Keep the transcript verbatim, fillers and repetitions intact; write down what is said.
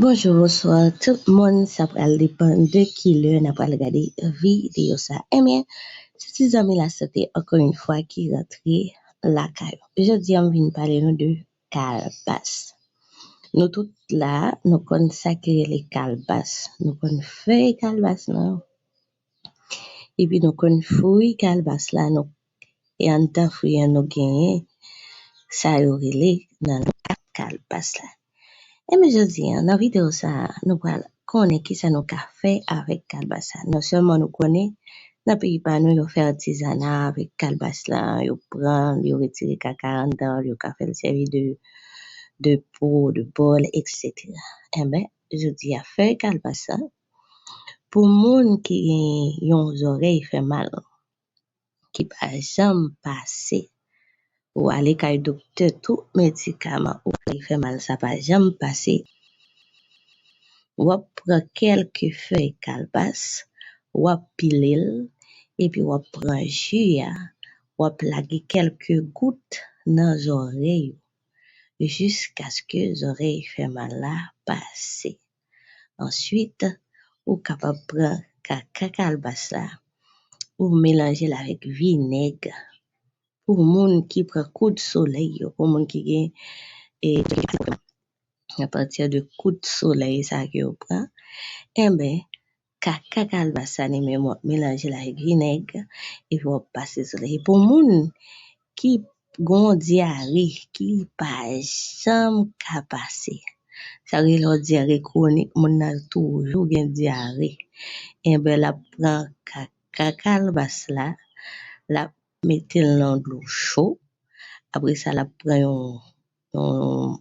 Bonjou, bonswa tout moun, sa pral depann de ki lè n a pral gade videyo sa. Ebyen, se ti zanmi lasante ankò yon fwa ki rantre lakay ou. Jodi a m vin pale nou de kalbas. Nou tout la, nou konn sa ki rele kalbas. Nou konn fèy kalbas lan. Epi nou konn fwi kalbas la, nou e anndan fwi an nou genyen sa yo rele nan kalbas la. Ebyen jodi a, nan videyo sa a, nou pral konnen kisa nou ka fè avèk kalbas la. Non sèlman nou konnen nan peyi pa nou yo fè atizana avèk kalbas la, yo pran l, yo retire kaka anndan l, yo ka fè l sèvi de de po, de bòl, etsetera. Ebyen, jodi a fèy kalbas la, pou moun ki gen yon zòrèy fè mal, ki pa janm pase, ou ale kay doktè, tout medikaman ou pran li fè mal, sa pa janm pase, w ap pran kèlke fèy kalbas, w ap pile l, epi w ap pran ji a, w ap lage kèlke gout nan zòrèy ou, jiskaske zòrèy fè mal la pase. Answit, ou kapab pran kaka kalbas la, ou melanje l avèk vinèg. Pou moun ki pran kout solèy yo, pou moun ki gen e, apati de kout solèy sa ke yo pran, enben, kaka kalbas sa li menm w ap melanje l avèk vinèg, epi w ap pase sou li. E pou moun ki gon dyare ki pa janm ka pase, sa rele yon dyare kwonik, moun nan toujou gen dyare, enben, l ap pran kaka kalbas la, l ap mete l nan dlo cho, apre sa, l ap pran yon, yon